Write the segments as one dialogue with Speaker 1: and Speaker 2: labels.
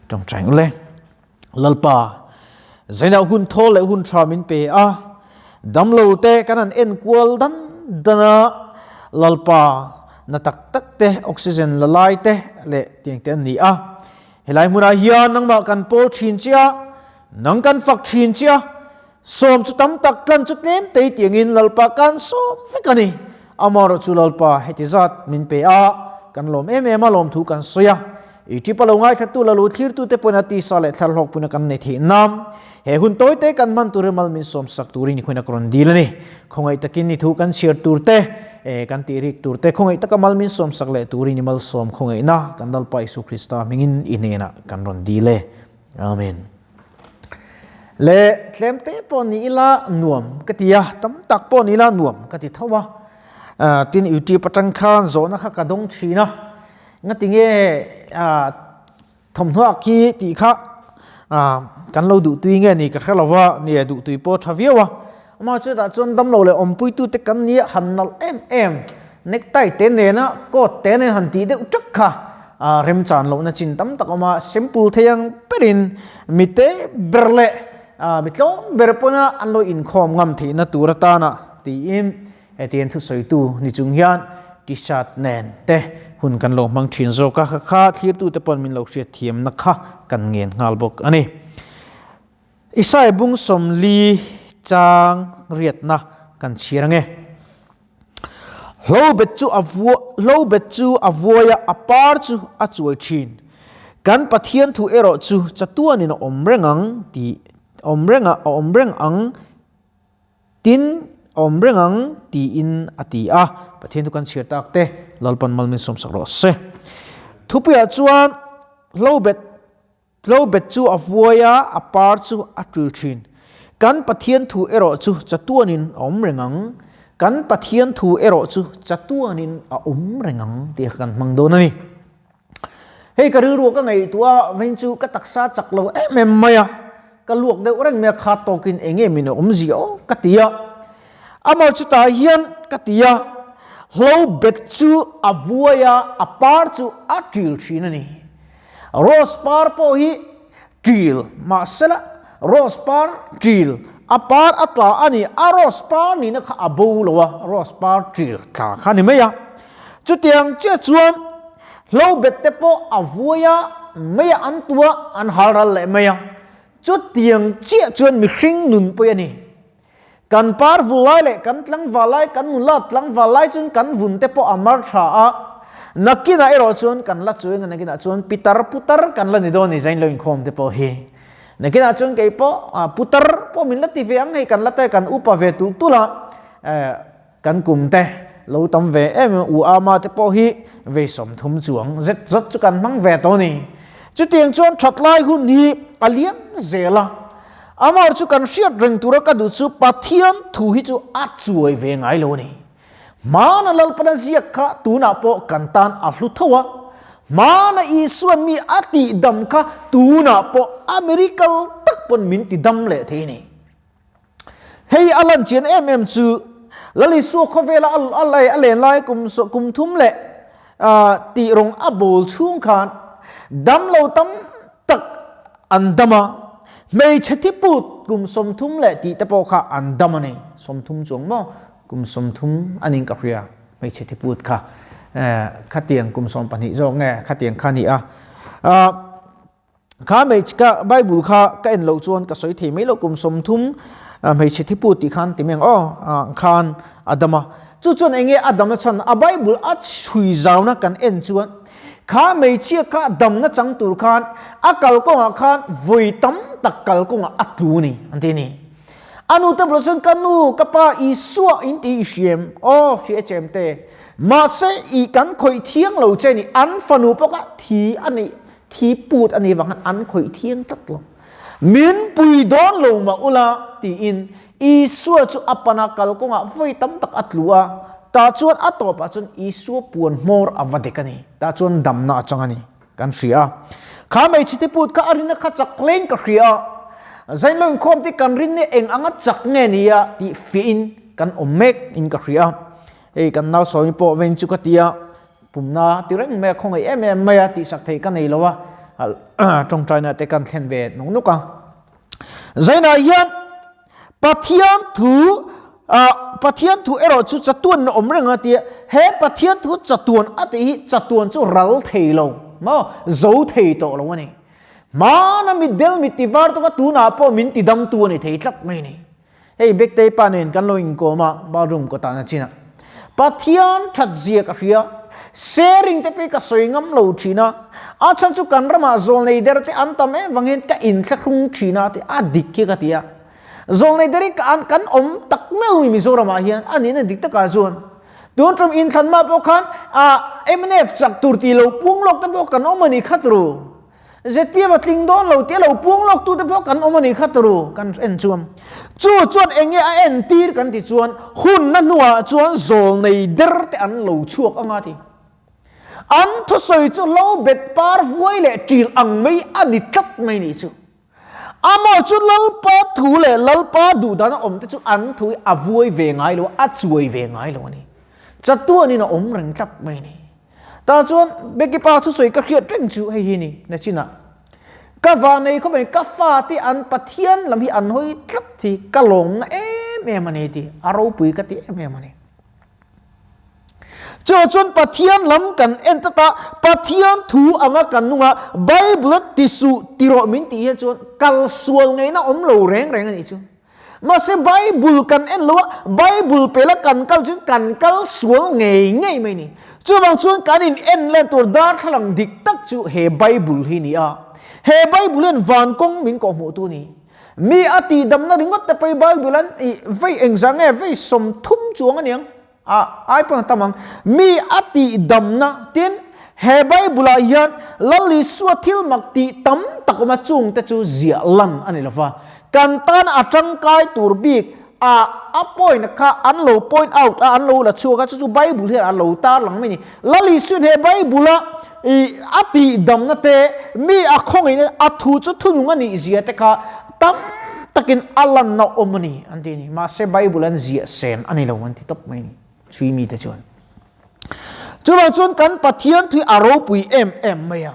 Speaker 1: Tawngtai ule. Lalpa, zaina hun thawl leh hun tha min pe a, damlo te kan han en kual dan dan a, Lalpa, na tak tak te, oxygen la lai te leh tiang te an ni a. Helai hmunah hian nangmah kan pawl thin che a, nang kan fak thin che a, sawm chu tam tak tlan chu tlem tei tiangin Lalpa kan sawm vek a ni. Amaherawhchu Lalpa heti zat min pe a, kan lawm em em a, lawmthu kan sawi a. I ṭipa lo ngaithlattu la lu thlirtute pawhin a tisa leh thlar hlawkpuina kan nei theih nan he hun tawite kan hman turin mal min sawmsak turin i khawiin a ka rawn dil a ni. Khawngaih takin i thu kan chhiar tur te, kan tih rik tur te, khawngaih taka mal min sawmsak leh turin i malsawm khawngaihna kan Lalpa Isu Krista hmingin i hnenah kan rawn dil e. Amen. Le tlem te pawh ni ila nuam ka ti a, tam tak pawh ni ila nuam ka ti tho a. Tin YouTube atang khan zawhna kha ka dawng thin a, ngati nge thawmhnaw khi tih kha kan lo duhtui nge ni ka hre lo va, nia duhtui pawh tha viau a. Amah chutah chuan damlo leh awmpuitute kan nia han nalh em em, necktie te nena coat te nen han tih deuh ṭak kha remchan lohna chin tam tak a awm a, simple thei ang berin mite ber leh mi tlawm ber pawna an lo inkhawm ngam theihna tur atana tiin hetiang thusawitu ni chung hian t-shirt nen te hun kan lo hmang ṭhin zawk a, kha thlirtute pawn min lo hriatthiamna kha kan ngen nghal bawk a ni. Isai bung 40 chang riatna kan chhiar ange. Hlobet chu a hlobet chu a vuai a, a par chu a chuai thin. Kan Pathian thu erawh chu chatuanin a awm reng ang ti awm reng a awm reng ang tin awm reng ang tiin a ti a. Pathian thu kan chhiar tak te Lalpan mal min sawmsak rawh se. Thupuiah chuan hlobet Tlobet chu a vuai a, a par chu a ṭil ṭhin. Kan Pathian thu erawh chu chatuanin a awm reng ang. Kan Pathian thu erawh chu chatuanin a awm reng ang tih kha kan hmang dawn a ni. Hei ka rilru ka ngaihtuah a, vawiin chu ka taksa chak lo em em mai a, ka luak deuh reng mai a, kha tawkin eng nge min awm zia aw ka ti a. Amah chutah hian ka ti a, hlobet chu a vuai a, a par chu a ṭil ṭhin a ni. Rose par pawh hi ṭil mahsela rose par ṭil a par a tla a ni, a rose par nihna kha a bo lo a, rose par ṭil tla kha a ni mai a. Chutiang chiah chuan hlobet te pawh a vuai a, mei a an tu a, an hal ral leh mai a. Chutiang chiah chuan mihring nun pawh hi a ni. Kan par vul lai leh kan tlangval lai, kan nula tlangval lai chuan kan vun te pawh a mar tha a, nakinah erawh chuan kan la chuai ang a, nakinah chuan pitar putar kan la ni dawn a ni, zain lo inkhawm te pawh hi. Nakinah chuan kei pawh putar pawh min la ti ve ang hei, kan la te kan upa ve tulh tulh a, kan kum te lo tam ve em em, u ama te pawh hi vei 30 chuang zet zawt chu kan hmang ve tawh a ni. Chutiang chuan that lai hun hi a liam zel a, amah chu kan hriat reng tura ka duh chu Pathian thu hi chu a chuai ve ngai lo a ni. Hmana Lalpana ziak kha tunah pawh kan tan a hlu tho a, hmana Isuan mi a tihdam kha tunah pawh a miracle tak pawn min tidam leh thei a ni. Hei a lan chian em em chu Lal Isua khawvela a lei a len lai kum kum thum leh tih rawng a bawl chhung khan damlo tam tak an dam a, hmeichhe thi put kum 30 leh tih te pawh kha an dam a ni. 30 chuang maw? Kum 30 a ning ka hria hmeichhe thi put kha. Khatiang kum 12 zawk nge khatiang kha a ni a. Kha hmeichhe ka Bible kha ka en loh chuan ka sawi thei mai lo kum 30 hmeichhe thipu tih khan ti mai ang aw khan a dam a. Chu chuan eng nge a dam na chhan a Bible a chhui zauna kan en chuan kha hmeichhia kha damna chang tur khan a kalkawngah khan vawi tam tak kalkawngah a tlu a ni an ti a ni. A nu te bulah chuan ka nu ka pa Isua in ti i hriam aw hria chem te mahse i kan khawih thiang lo che ni an fanu pawh kha thi a nih Thi put a nih vang khan an khawih thiang tlat lo. Min pui dawn lo mah ula tiin Isua chu a pana kalkawngah vawi tam tak a tlu a, tah chuan a tawpah chuan Isua puan hmawr a va dek a ni. Tah chuan damna a chang a ni kan hria a. Kha hmeichhe thi put kha a rinna kha chak hlein ka hria a. Zain lo inkhawm te kan rinna eng anga chak nge nia tih fiahin kan awm mek in ka hria a. Hei kan nau sawi pawh veng chu ka ti a, Pumna ti reng mai a, khawngaih em em mai a, tihsak theih ka nei lo a. Tawngtaina te kan thlen ve nuk nuk a. Zainah hian Pathian thu Pathian thu erawh chu chatuan na awm reng a tia he Pathian thu chatuan a tih hi chatuan chu ral thei lo maw zo thei tawh lo a ni. Hmana mitdel mit ti var tawka tunah pawh min ti damtu a ni thei tlat mai a ni. Hei Bektei pa nen kan lo inkawm a, bathroom kawtah na chinah. Pathian that zia ka hria, sharing te pawh ka sawi ngam lo thin a, a chhan chu kan ramah zawlnei der te an tam em vangin ka inthlahrung thin a tih a dik khi ka ti a. Zawlnei der hi ka kan awm tak meuh i Mizoramah hian a nihna dik takah chuan tun tum inthlan mah pawh khan ah mnf chak tur tih lo pung lawk te pawh kan awm a ni kha turu. ZPM a tling dawn lo tia lo puang lawk tute pawh kan awm a nih kha turu kan en chuan. Chu chuan eng nge a entir kan ti chuan hunna hnuah chuan zawl nei der te an lo chhuak anga ti. An thusawi chu hlo bet par vuai leh ṭil ang mai a ni tlat mai nih chu. Amaw chu Lalpa thu leh Lalpa duhdan a awm te chu an thu hi a vuai ve ngai lo a, a chuai ve ngai lo a ni. Chatuanin a awm reng tlat mai a ni. Tah chuan Becky pa thusawi ka hriat reng chu hei hi ni nachinah ka vanei khawp mai ka fate an Pathian lam hi an hawi tlat hi ka lawmna em em a ni tih a ropui ka ti em em a ni. Chu chuan Pathian lam kan en tlat a, Pathian thu anga kan nung a, Bible a ti suh ti rawh min tih hian chuan kal sual ngaihna awm lo reng reng a nih chu. Mahse Bible kan en lo a, Bible pela kan kal chuan kan kal sual ngei ngei mai ni. Chuvang chuan kan in en len tur darthlalang dik tak chu he Bible hi ni a. He Bible hian van kawng min kawhhmuhtu ni. Mi a tihdamna ringawt te pawh hi Bible an i vei engzah nge vei 30 chuang aniang. A ai pawh tam ang. Mi a tihdamna tin he Bible ah hian Lal Isua thil mak tih tam tak awm a chung te chu ziah lan a ni lo va. Kan tan a tangkai tur bik a a point kha an lo point out a an lo la chhuak a chu chu Bible hian a lo tar lang mai a ni. Lal Isuan he Bible a i a tihdamna te mi a khawngaihna a thu chu thunung a nih zia te kha tam takin a lanna awm a ni an ti a ni. Mahse Bible an ziah sen a ni lo an ti tawp mai a ni chhui mite chuan. Chuvang chuan kan Pathian thui a ropui em em mai a.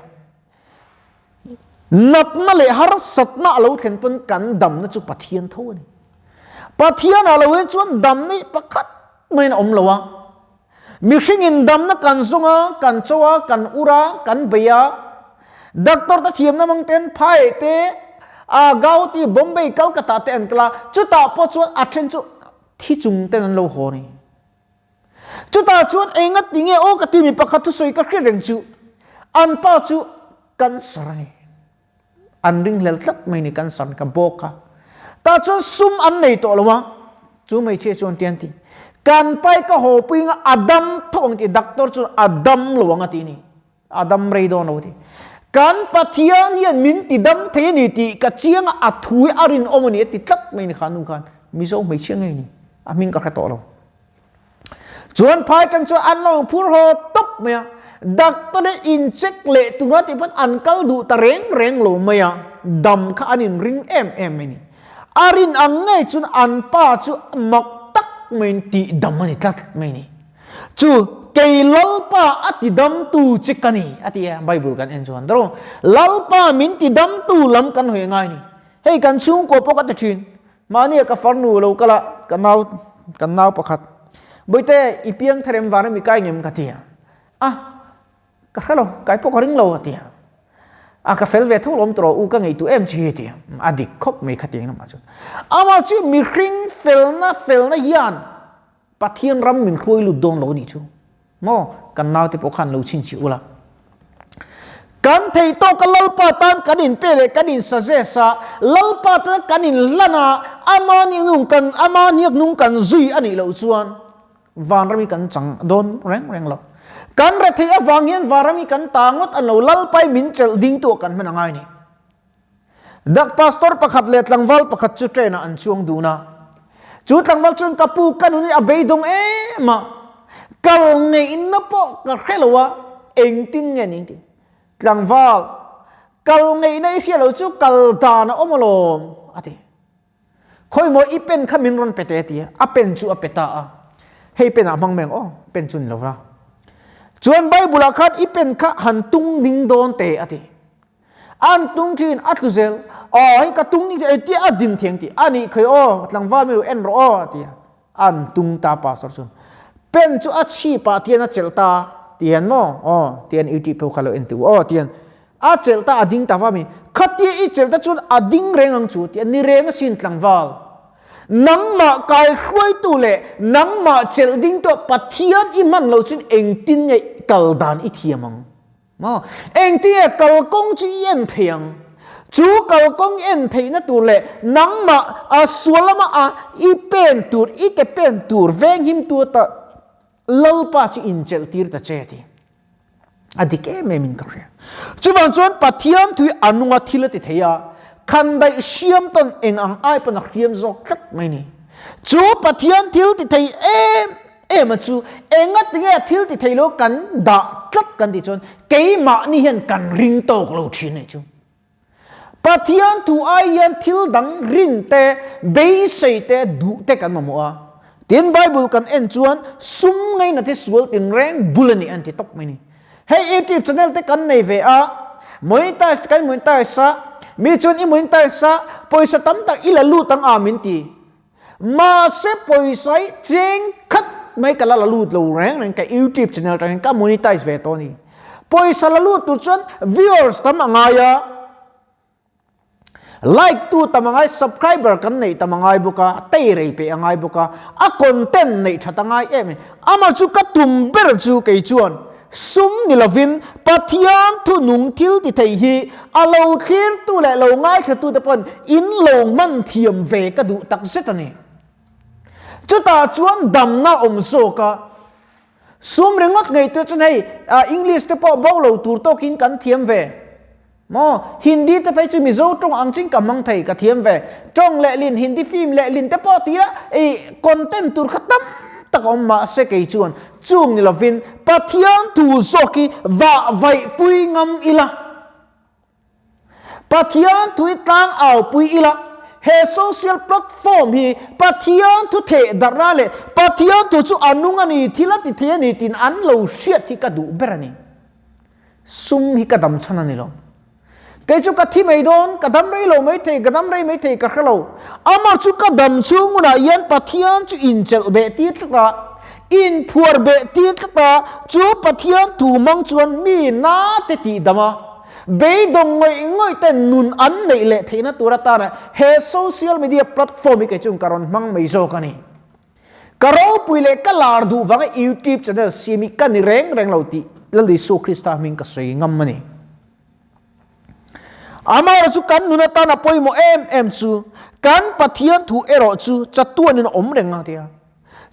Speaker 1: Natna leh harsatna a lo thlen pawn kan damna chu Pathian tho a ni. Pathian ah lo hi chuan damna hi pakhat maiin a awm lo a. Mihringin damna kan zawng a, kan cho a, kan ur a, kan bei a. Doctor te thiamna mang ten phai te, a Gauti, Bombay, Calcutta te an kal a, chutah pawh chuan a then chu thi chung ten an lo haw a ni. Chutah chuan enga ti nge aw ka ti mi pakhat thusawi ka hriat reng chu an pa chu cancer a ni. An ringhlel tlat mai ni cancer ka bawk a. Tah chuan sum an nei tawh lo a, chu hmeichhia chuan ti an ti. Kan pai ka haw pui anga a dam tho ang ti doctor chuan a dam lo ang a ti ni. A dam rei dawn lo ti. Kan Pathian hian min ti dam thei a ni tih ka chiang a, a thu hi a rinawm a ni a ti tlat mai ni kha nu khan Mizo hmeichhia ngei ni. A hming ka hre tawh lo. Chuan phai tang chuan an lo phur haw tawp mai a, doctor te in check leh tura tih pawn an kal duh ta reng reng lo mai a, dam kha an in ring em em mai ni. A rin ang ngei chuan an pa chu mak tak maiin tih dam a ni tlat mai ni. Chu kei Lalpa a ti damtu che ka ni a ti a, Bible kan en chuan dawr Lalpa min ti damtu lam kan hawi ngai ni. Hei kan chhungkaw pawh ka ti thin. Mahnia ka farnu lo kal a, ka nau, kan nau pakhat, Bawihte, i piang tharem van ami kai ngem ka ti a. A, ka hre lo, kai pawh ka ring lo a ti a. A, ka fel ve tho lawm tawh u, ka ngaihtuah em chi hi a ti a. A dik khawp mai khatiang lamah chuan. Amah chu mihring felna felna hian Pathian ram min hruai lut dawn lo a nih chu. Maw? Kan naute pawh khan lo chhinchhi ula. Kan theih tawka Lalpa tan kan inpe leh kan insuggest a, Lalpa tana kan inhlan a, ama nung kan ama hniak nung kan zui a nih loh chuan vanram hi kan chang dawn reng reng lo. Kan retheih avang hian vanram hi kan ta ngawt a lo, Lalpa hi min chelh ding tu ah kan hman a ngai ni. Dak pastor pakhat leh tlangval pakhat chu train ah an chuang dun a. Chu tlangval chuan ka pu ka nun hi a beidawng em a, kal ngeihna pawh ka hre lo a, engtin nge ning ti. Tlangval, kal ngeihna i hria lo chu kal dan a awm alawm a ti. Khawimaw i pen kha min rawn pe teh a ti a, a pen chu a pe ta a. Hei pen ah hmang mai ang aw, pen chu ni lo va. Chuan Bible ah khan i pen kha han tung ding dawn teh a ti. An tung thin a tlu zel. Aw hei ka tung ning chu tia a din thiang ti a nih khawi aw tlangval mi lo en rawh aw a ti a. An tung ta pastor chuan pen chu a chhip ah tian a chelh ta ti hian maw aw tian youtube ho kha lo en teh u aw tian a chelh ta a ding ta va mi khatia i chelh ta chuan a ding reng ang chu tia ni reng asin tlangval nangmah kai hruaitu leh nangmah chelh ding tawh Pathian i hman lo chuan engtin nge kal dan i thiam ang. Maw? Engtinge kalkawng chu i en thei ang? Chu kalkawng i en theihna tur leh nangmah a sual lama a i pen tur, i ke pen tur venghimtu ata Lalpa chu inchelh tir ta che ti. A dik em em in ka hria. Chuvang chuan Pathian thui a nunga thil a ti thei a, khandaih hriam tawn eng ang ai pawn a hriam zawk tlat mai ni. Chu Pathian thil ti thei em Em a chu enga tinge thil ti thei lo kan dah tlat kan tih chuan keimahni hian kan ring tawk lo thin anih chu. Pathian thu ai hian thil dang rin te, beisei te, duh te kan mamawh a. Tin Bible kan en chuan sum ngaina te sual tinreng bul a ni an ti tawp mai ni. Hei YouTube channel te kan nei ve a, monetize te kan monetize a, mi chuan i monetize a, pawisa tam tak i la lut ang a min ti. Mahse pawisa hi cheng khat mai ka la la lut lo reng reng ka YouTube channel atangin ka monetize ve tawh a ni. Pawisa la lut tur chuan viewers tam a ngai a, like tu tam a ngai, subscriber kan neih tam a ngai bawk a, tei rei peih a ngai bawk a, a content neih that a ngai em em. Amah chu ka tum ber chu kei chuan Sum ni lovin Pathian thunung thil ti thei hi a lo thlirtu leh lo ngaithlatute pawn in lo hman thiam ve ka duh tak zet a ni. Chutah chuan damna awm zawk a, sum ringawt ngaihtuah chuan hei English te pawh bo lo tur tawkin kan thiam ve maw? Hindi te phei chu Mizo tawng ang chin ka hmang thei ka thiam ve. Tawng lehlin Hindi film lehlin te pawh ti ila ei content tur kha tam tak a awm mahse kei chuan chung ni lovin Pathian thu zawk hi vah vaih pui ngam ila Pathian thu hi tlang au pui ila he social platform hi Pathian thu theh darhna leh Pathian thu chu a nung a ni thil a ti thei a ni tiin an lo hriat hi ka duh ber a ni. Sum hi ka dam chhan a ni lo. Kei chu ka thi mai dawn, ka dam rei lo mai thei, ka dam rei mai thei ka hre lo. Amah chu ka dam chhung hunah hian Pathian chu inchelh beh tir tlat a, inphuar beh tir tlat a, chu Pathian thu hmang chuan mi na te tih dam a, beidawng ngawih ngawih ten nun an neih leh theihna tur atana he social media platform hi kei chuan ka rawn hmang mai zawk a ni. Ka ropui leh ka lar duh vanga YouTube channel siam hi ka ni reng reng lo tih Lal Isu Krista hming ka sawi ngam a ni. Amaherawh chu kan nun atan a pawimawh em em chu kan Pathian thu erawh chu chatuanin a awm reng a tia.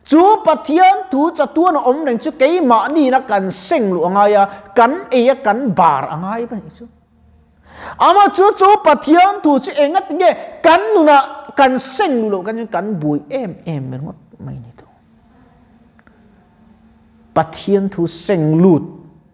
Speaker 1: Chu Pathian thu chatuan a awm reng chu keimahniin a kan seng luh a ngai a, kan ei a kan bar a ngai a nih chu. Amah chu chu Pathian thu chu enga tinge kan nunah kan seng lu loh kan kan buai em em mai ringawt mai ni tawh. Pathian thu seng lut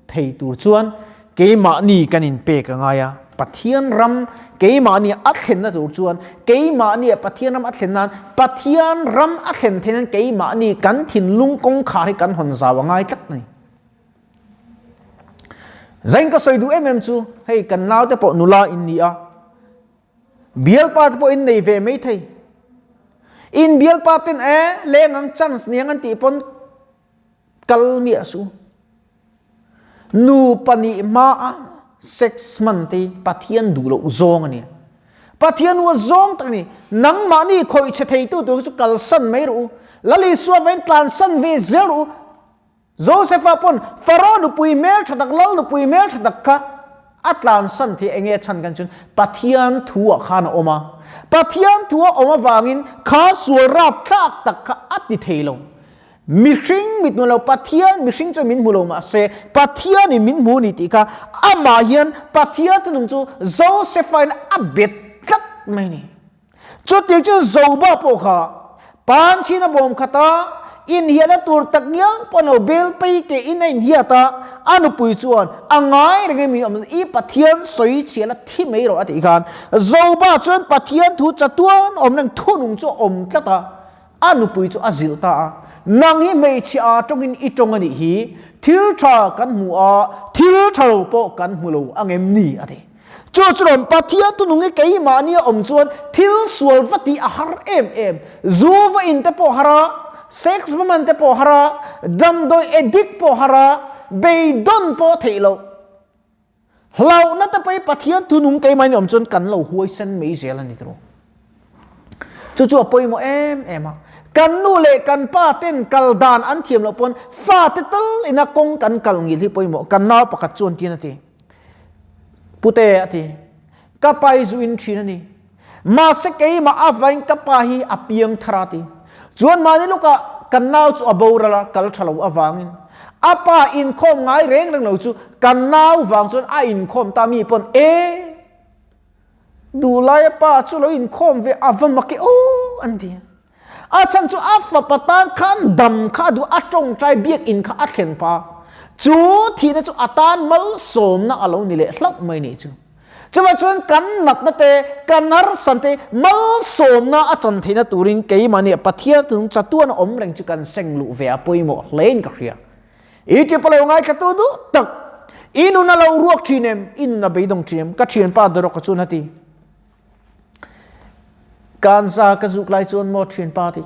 Speaker 1: thei tur chuan keimahni kan inpek a ngai a. Pathian ram keimahni a thlenna tur chuan keimahni Pathian ram a thlen nan Pathian ram a thlen theih nan keimahni kan thinlung kawngkhar hi kan hawn zau a ngai tlat a ni. Zain ka sawi duh em em chu hei kan nau te pawh nula in ni a, bialpa te pawh in nei ve mai thei. In bialpa ten e leng ang chance niang an tih pawn kal miah suh. Nupa nih hma a sex hman te hi Pathian duh loh zawng a nia. Pathian ua zawng tak a ni. Nangmahni khawih chhe theitu tur chu kalsan mai rawh u. Lal Isua vain tlansan ve zel rawh u. Josefa pawn Faraoh nupui hmel tha tak, lal nupui hmel tha tak kha a tlansan thei enge chhan kan chuan Pathian thu ah khan a awm a. Pathian thu a awm avangin kha sual rapthlak tak kha a ti thei lo. Mihring mit hmu lo, Pathian mihring chuan min hmu lo mahse Pathian in min hmu a ni tih kha amah hian Pathian thunung chu Josefa in a bet tlat mai a ni. Chutiang chu Zoba pawh kha Panchhin a bawm khat a, inhiahna tur tak ngial pawh lo bel pei ke in a inhiat a, a nupui chuan a ngai reng em in awm i Pathian sawi chhial a thi mai rawh a tih khan Zoba chuan Pathian thu chatuan awm reng thunung chu a awm tlat a, a nupui chu a zilh ta a, nang hi hmeichhia a tawngin i tawng a nih hi, thil tha kan hmu a, thil tha lo pawh kan hmu lo angem ni a ti. Chu chu lawm Pathian thunung hi keimahni a awm chuan thil sual va tih a har em em. Zu va in te pawh har a, sex va man te pawh har a, damdawi addict pawh har a, beidawn pawh theih loh. Hlauhna te pawh hi Pathian thunung keimahni awm chuan kan lo huaisen mai zel a ni tawh. Chu chu a pawimawh em em a. Kan nu leh kan pa ten kal dan an thiam loh pawn fate tal ina kawng kan kal ngil hi pawimawh. Kan nau pakhat chuan tin a ti. Pute a ti. Ka pa hi zu in thin a ni. Mahse keimah avain ka pa hi a piang thar a ti. Chuan mahni lukah kan nau chu a boral a, kal tha lo avangin. A pa inkhawm ngai reng reng lo chu kan nau vang chuan a inkhawm ta mi pawn e duhlai a pa chu lo inkhawm ve a va mak e aw an ti. A chhan chu a fapa tan khan dam kha a duh a tawngtai biakinn kha a thlen pa. Chu thihna chu a tan malsawmna a lo ni leh hlauh mai nih chu. Chuvang chuan kan natna te, kan harsan te malsawmna a chan theihna turin keimahni Pathian tung chatuan a awm reng chu kan seng luh ve a pawimawh hlein ka hria. I ti pawh lo ngaithlatu duh tak, i nun a lo ruak thin em, i nun a beidawng thin em, ka thianpa Dorok-a chuan a ti. Kanza ka zuk lai chuan maw thianpa ti.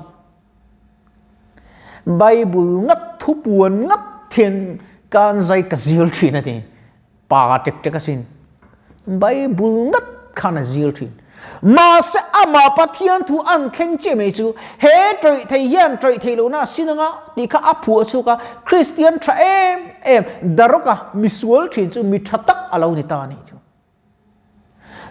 Speaker 1: Bible ngat thupuan ngat thian kanzai ka zir thin a ti. Pa tek tek asin. Bible ngat khan a zir thin. Mahse ama Pathian thu an thleng che mai chu he tawih thei hian tawih thei lohna a sin anga tih kha a phuah chhuak a, Kristian tha em em Daroka misual thin chu mi tha tak a lo ni ta a nih chu.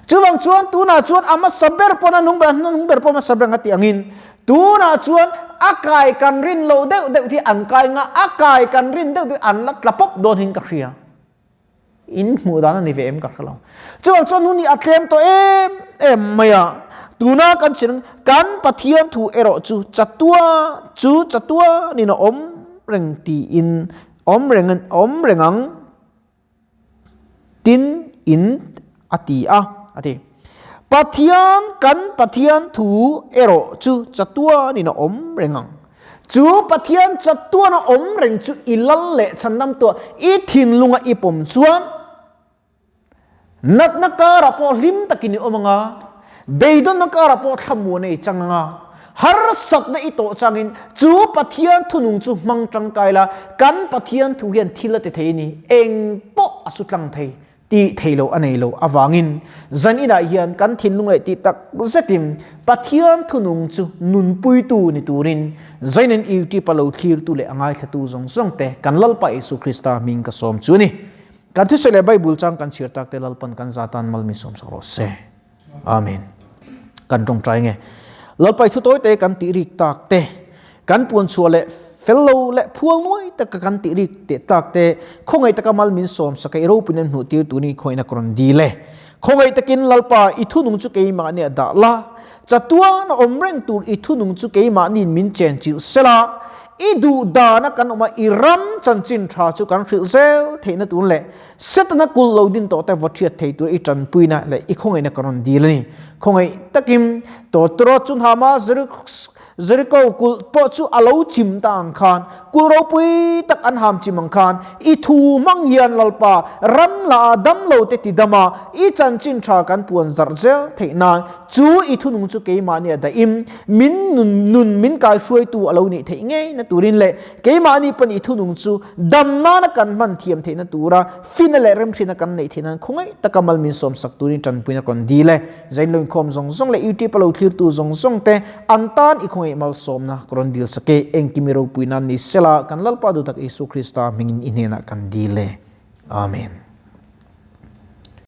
Speaker 1: Chuvang chuan tunah chuan a hmasa ber pawn a nung ber a hnung ber pawh hmasa ber ang a tih angin tunah chuan a kai kan rin loh deuh deuh hi an kai nga a kai kan rin deuh deuh an la tla pawp dawn hin ka hria. In hmuh dan a ni ve em ka hre lo. Chuvang chuan hun hi a tlem tawh em em mai a. Tuna kan chhin kan Pathian thu erawh chu chatua chu chatuanin a awm reng tiin awm reng awm reng ang. Tin in a ti a, a ti. Pathian kan Pathian thu erawh chu chatuanin a awm reng ang. Chu Pathian chatuan a awm reng chu i lal leh chhandam tuah i thinlunga i pawm chuan natna karah pawh hlim takin i awm ang a, beidawnna karah pawh thlamuan a i chang ang a. Harsatna i tawh changin chu Pathian thunung chu hmang tangkai la, kan Pathian thu hian thil a ti thei a ni, eng pawh a su tlang thei, tih thei lo a nei lo avangin zan inah hian kan thinlung leh tih tak zetin Pathian thunung chu nunpuitu ni turin Zainen YouTube a lo thlirtu leh a ngaithlatu zawng zawng te kan Lalpa Isu Krista hming ka sawm chu a ni. Kan thusawi leh Bible chang kan chhiar tak te Lalpan kan za tan mal min sawm sak rawh se. Amen. Kan tawngtai nge. Lalpai thu tawi te kan tih rik tak te, kan puan chhuah leh fel lo leh phual nuai taka kan tih rik te tak te, khawngaih taka mal min sawm sak e, i ropui nan hmuh tir tu ni khawina ka rawn dil e. Khawngaih takin Lalpa, i thunung chu keimahni a dah la, chatuan a awm reng tur i thunung chu keimahniin min chen chilh sela, i duh dana kan awm a, i ram chanchin tha chu kan hrilh zel theihna tur leh Setana kul lo din tawh te vaw thiat thei tur i tanpuina leh i khawngaihna ka rawn dil a ni. Khawngaih takin tawtawrawt chu hnama Jeriko kulh pawh chu a lo chim ta ang khan, kulh ropui tak an ham chim ang khan, i thu hmang hian Lalpa ram la ah dam lo te ti dam a, i chanchin tha kan puan zarh zel theih nan chu i thunung chu keimahni a daih in min nun nun min kai hruaitu a lo nih theih ngei na turin leh keimahni pawn i thunung chu Dam nana kan hman thiam theihna tura fina leh remhriatna kan neih theih nan khawngaih taka mal min sawmsak turin tanpuina rawn dil e. Zain lo inkhawm zawng zawng leh YouTube a lo thlirtu zawng zawng te an tan i khawngaih malsawmna ka rawn dil sak e. Engkim i ropui nan ni sela kan Lalpa duhtak Isu Krista hmingin i hnenah kan dil e. Amen.